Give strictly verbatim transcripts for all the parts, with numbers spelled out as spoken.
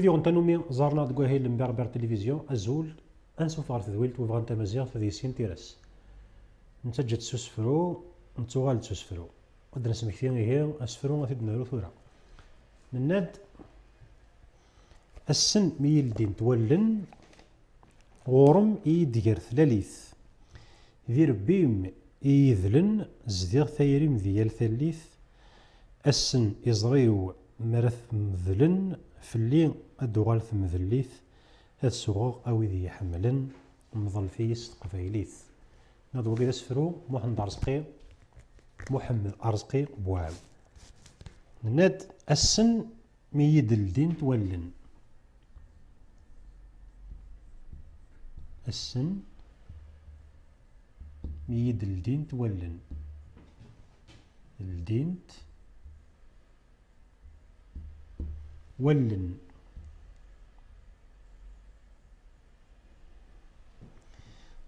Wid yuɣen tanumi ẓerren-aɣ deg wahil n Berber Télévision, azul, ansuf ɣer tedwilt wi bɣan tamaziɣt ad yissin tira-s. Nettaǧǧa-tt s usefru, nettuɣal-d s usefru. Ad d-nesmekti ihi asefru ad t-id-naru tura. Nenna-d, assen mi yi-ldint wallen, ɣur-m i yi-d-ger tlalit. D irebbi-m i yi-idlen, zdiɣ tayri-m di yal tallit. Assen iẓri-w mi ara t-medlen, fell-i ad d-tuɣal temdellit. Ad suɣeɣ a wid iyi-ḥemmlen, mḍlet-iyi s teqbaylit. Neɣ d wagi d asefru Muḥend Arezqi, Muḥemmed Arezqi Buɛam. Nenna-d, assen mi yi-d-ldint wallen. Assen mi yi-d-ldint wallen. Ldint wallen.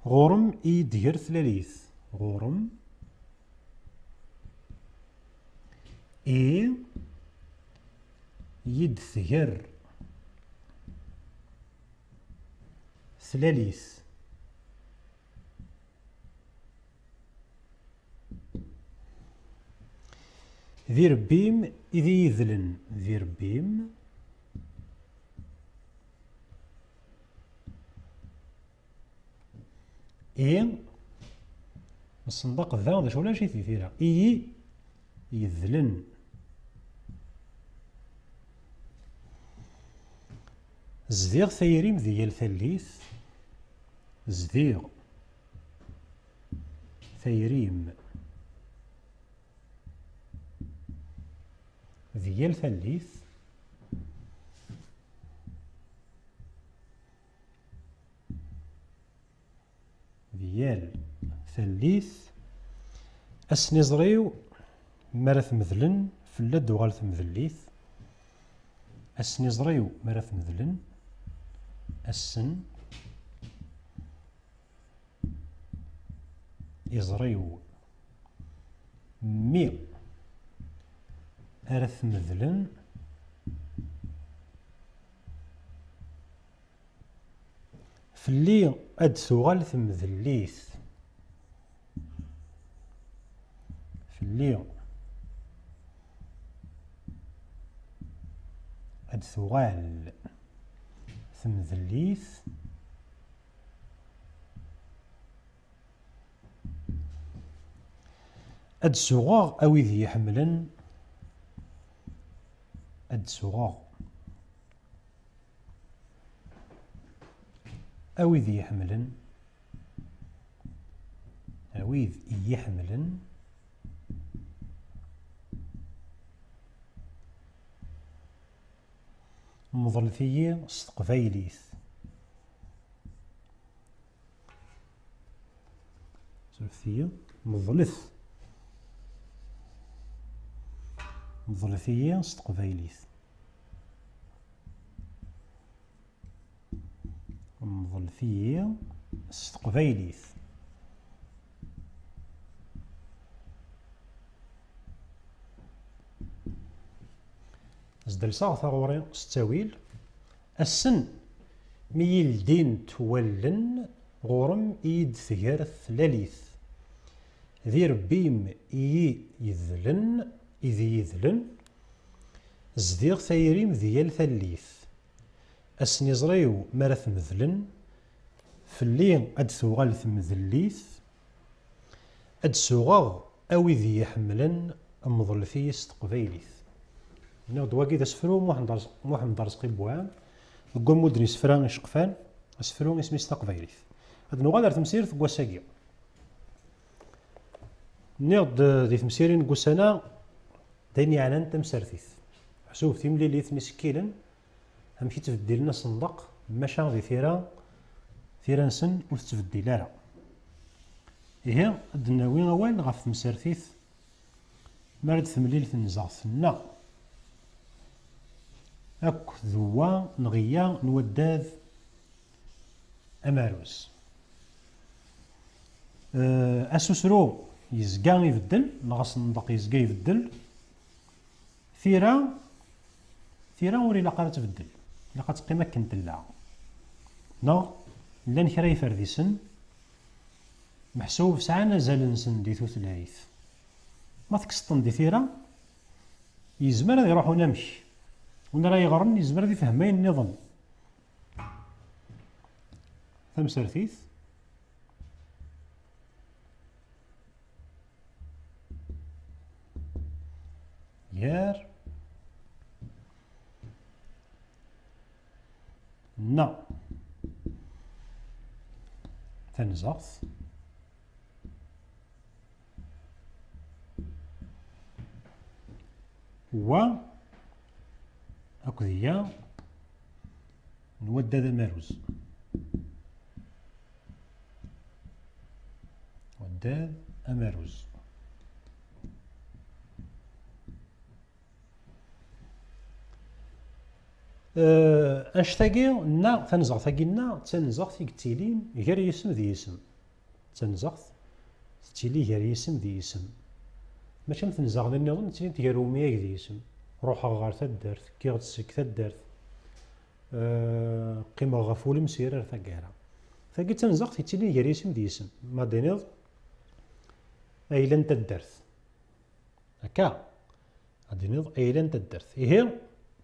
Ɣur-m i yi-d-tger tlalit. Ɣur-m i yi-d-tger tlalit. D irebbi-m i d iyi-idlen, d irebbi-m i nsenḍaq da, d acu ulac-it di tira, i yi-idlen. Zdiɣ tayri-m di yal tallit, zdiɣ tayri-m di yal tallit. Di yal tallit. Ass n iẓri-w mi ara t-medlen, fell-i ad d-tuɣal temdellit. Ass n iẓri-w mi ara t-medlen, ass n iẓri-w mi ara t-medlen, fell-i ad d-tuɣal temdellit. Fell-i ad d-tuɣal temdellit. Ad d-suɣeɣ a wid iyi-ḥemmlen. Ad d-suɣeɣ a wid iyi-ḥemmlen, a wid iyi-ḥemmlen, mḍlet-iyi s teqbaylit. Surfet-iyi. Mḍlet. Mḍlet-iyi s teqbaylit. Mḍlet-iyi s teqbaylit. Sdelseɣ taɣuri s ttawil. Assen mi yi-ldint wallen, ɣur-m i yi-d-tger tlalit. D irebbi-m i yi-idlen, i d iyi-idlen. Zdiɣ tayri-m di yal tallit. Ass n iẓri-w mi ara t-medlen, fell-i ad d-tuɣal temdellit. Ad d-suɣeɣ a wid iyi-ḥemmlen, mḍlet-iyi s teqbaylit. Nniɣ-d wagi d asefru Muḥend Arz-, Muḥend Arezqi Buɛam, deg wammud n yisefra iceqfan, asefru isem-is Taqbaylit. Ad nuɣal ar temsirt n wass-agi. Nniɣ-d di temsirin n wussan-a, d ayen yeɛnan tamsertit. Ḥsub timlilit n isekkilen, amek i ttbeddilen asenḍeq, maca di tira, tira-nsen ur tettbeddil ara. Ihi, ad d-nawi awal ɣef temsertit mi ara d-temlil tenzeɣt-nneɣ akk d wa n ɣeyya n waddad amaruz. Eh, asusru yezga ibeddel, neɣ asenḍeq yezga ibeddel. Tira, tira ur ilaq ara ad tbeddel. Ilaq ad teqqim akken tella. Neɣ llan kra iferdisen meḥsub sɛan azal-nsen di tutlayt. Ma tekkseḍ-ten di tira, yezmer ad iruḥ unamek. Win ara yeɣren yezmer ad ifhem ayen nniḍen. Tamsertit. Gar na tanzeɣt wa akked ya n waddad amaruz. Waddad amaruz. Eh, annect-agi nneɣ tanzeɣt-agi nneɣ d tanzeɣt i yettilin gar yisem d yisem. D tanzeɣt tettili gar yisem d yisem. Mačči am tenzeɣt nniḍen ttilint gar umyag d yisem. Ruḥeɣ ɣer taddart, kkiɣ-d seg taddart, eh, qqimeɣ ɣef ulemsir ar taggara. Tagi d tanzeɣt yettilin gar yisem d yisem. Ma d-tiniḍ ayla n taddart. Akka. Ad d-tiniḍ ayla n taddart. Ihi,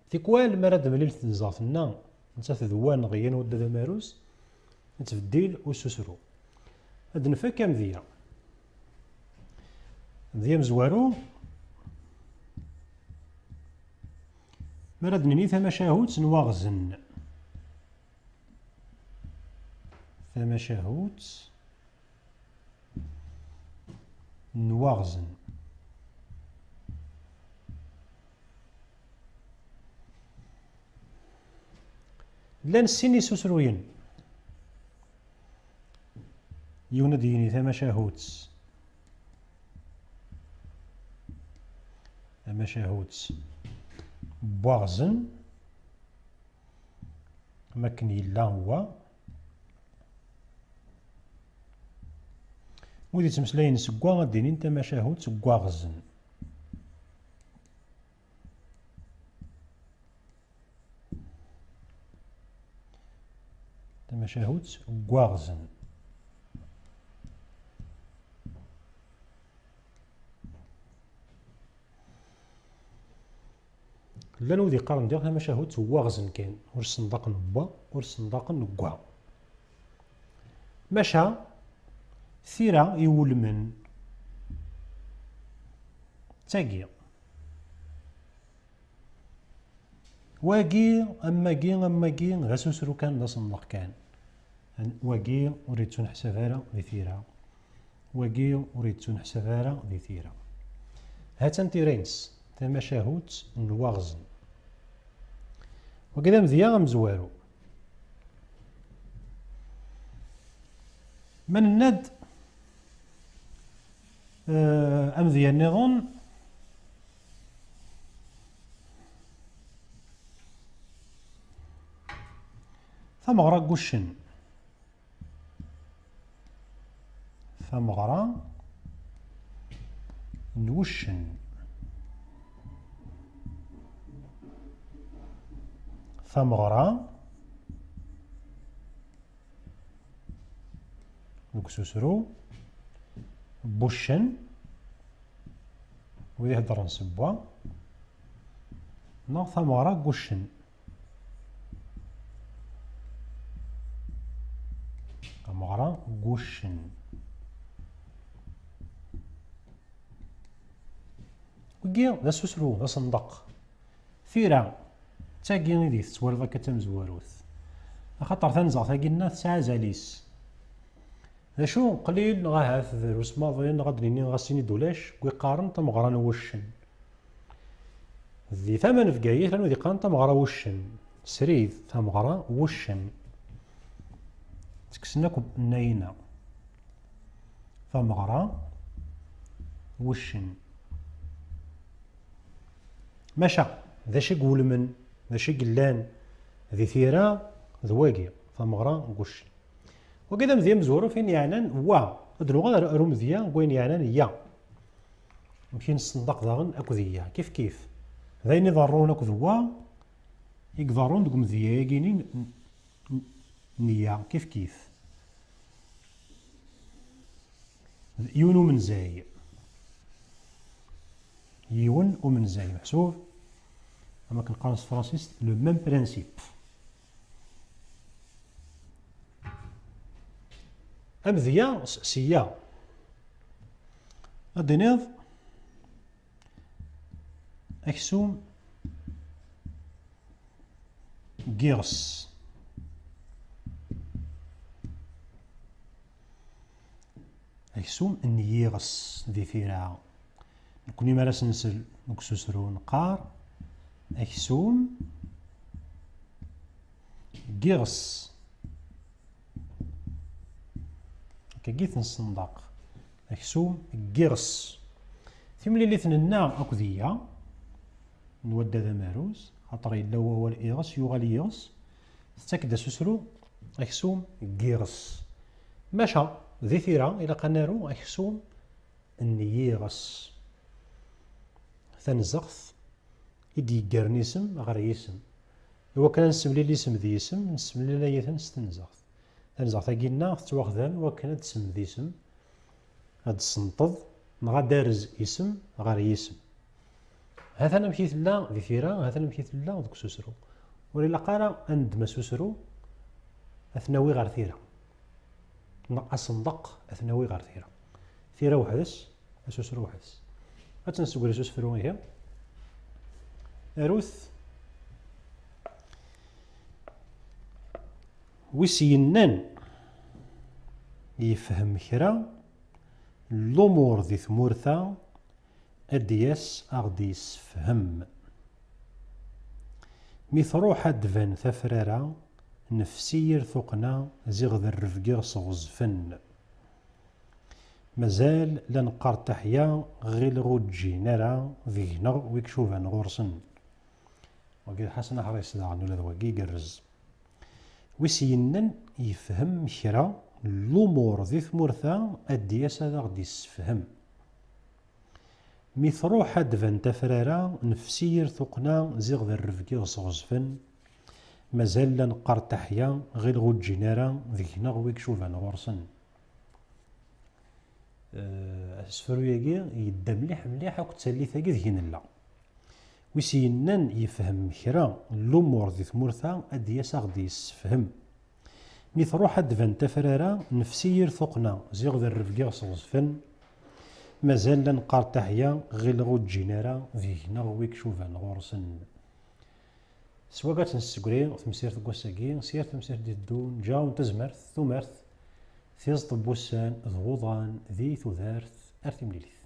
tikwal mi ara d-temlil tenzeɣt-nneɣ, nettat d wa neɣ ya n waddad amaruz, nettbeddil ususru. Ad d-nfak amedya. Amedya amezwaru, mi ara d-nini tamacahut n waɣzen. Tamacahut n waɣzen. Llan sin isusruyen. Yiwen ad d-yini tamacahut, tamacahut n waɣzen. Am akken yella wa. Wid yettmeslayen seg wa ad d-inin tamacahut n waɣzen. Tamacahut n waɣzen. Llan wid yeqqaren diɣ tamacahut n waɣzen kan, ur ssenḍaqen n wa, ur ssenḍaqen n wa. Maca tira iwulmen d tagi. Wagi, am wagi, am wagi, d asusru kan, d asenḍeq kan. Wagi ur yettuneḥsab ara di tira. Wagi ur yettuneḥsab ara di tira. Ha-tt-an tira-ines, tamacahut n waɣzen. Wagi d amedya amezwaru. Ma nenna-d, eh, amedya nniḍen, tameɣra n wuccen. Tameɣra n wuccen. Tameɣra deg ususru n wuccen, wid iheddren s wa, neɣ tameɣra n wuccen. Tameɣra n wuccen. Wigi d asusru, d asenḍeq. Tira, d tagi ideg tettwaliḍ akka d tamezwarut. Axaṭer tanzeɣt-agi-nneɣ tesɛa azal-is. D acu, qlil neɣ ahat drus maḍi, neɣ ad d-nini ɣas ini-d ulac, wi qqaren tameɣra n wuccen. Di tama n Bgayet, llan wid yeqqaren tameɣra n wuccen. Srid, tameɣra n wuccen. Ttekksen akk nnayen-a. Tameɣra n wuccen. Maca, d acu i iwulmen, d acu i yellan di tira, d wagi, tameɣra n wuccen. Wagi d amedya amezwaru f ayen yeɛnan wa. Ad d-nuɣal ar, ar umedya n wayen yeɛnan ya. Amek i nessenḍaq daɣen akked ya, kif kif. D ayen iḍerrun akked wa, i iḍerrun deg umedya-agi-nni n, n, nniya kif kif. Yiwen umenzay. Yiwen umenzay, meḥsub, am akken qqaren s tefransist, le même principe. Amedya s, sya. Ad d-tiniḍ aksum n yiɣes. Aksum n yiɣes di tira. Nekkni mi ara s-nsel deg ususru neqqar aksum n yiɣes. Akkagi i t-nessenḍaq. Aksum n yiɣes. Timlilit-nneɣ akked iya n waddad amaruz, xaṭer yella wawal iɣes, yuɣal yiɣes, tettak-d asusru aksum n yiɣes. Maca, di tira, ilaq ad naru aksum n yiɣes. Tanzeɣt i d-yeggaren isem ɣer yisem. Iwakken ad nessemlil isem d yisem, nessemlilay-iten s tenzeɣt. Tanzeɣt-agi-nneɣ tettwaxdam iwakken ad d-tessemd isem, ad d-tessenṭeḍ, neɣ ad d-tarez isem ɣer yisem. Hatan amek i tella di tira, hatan amek i tella deg ususru. Ur ilaq ara ad neddem asusru, ad t-nawi ɣer tira. Neɣ asenḍeq, ad t-nawi ɣer tira. Tira weḥd-s, asusru weḥd-s. Ad tt-nessegri s usefru, ihi. Arut. Wi s-yennan yefhem kra n lumuṛ di tmurt-a, ad d-yas a ɣ-d-yessefhem. Mi truḥ ad d-tban tafrara, nefsi yir tuqqna, ziɣ d rrebg i ɣ-sɣezfen. Mazal la neqqar taḥya, ɣileɣ ur d-ǧǧin ara deg-neɣ wi icuban ɣur-sen. Wagi d Ḥasan Aḥris daɣen, ula d wagi igerrez. Wi s-yennan yefhem kra n lumuṛ di tmurt-a, ad d-yas ad aɣ-d-yessefhem. Mi truḥ ad d-tban tafrara, nefsi yir tuqqna, ziɣ d rrebg i ɣ-sɣezfen. Mazal la neqqar taḥya, ɣileɣ ur d-ǧǧin ara deg-neɣ wi icuban ɣur-sen. Eh, asefru-agi yedda mliḥ mliḥ akked tallit-agi deg i nella. Wi s-yennan yefhem kra n lumuṛ di tmurt-a, ad d-yas a ɣ-d-yessefhem. Mi truḥ ad d-tban tafrara, nefsi yir tuqqna, ziɣ d rrebg i ɣ-sɣezfen. Mazal la neqqar taḥya, ɣileɣ ur d-ǧǧin ara deg-neɣ wi icuban ɣur-sen. S waga ad tt-nessegri temsirt n wass-agi, s yir tamsirt d-iteddun, ǧaɛun tazmert, tumert, tiẓeṭ n wussan d wuḍan di tudert. Ar timlilit.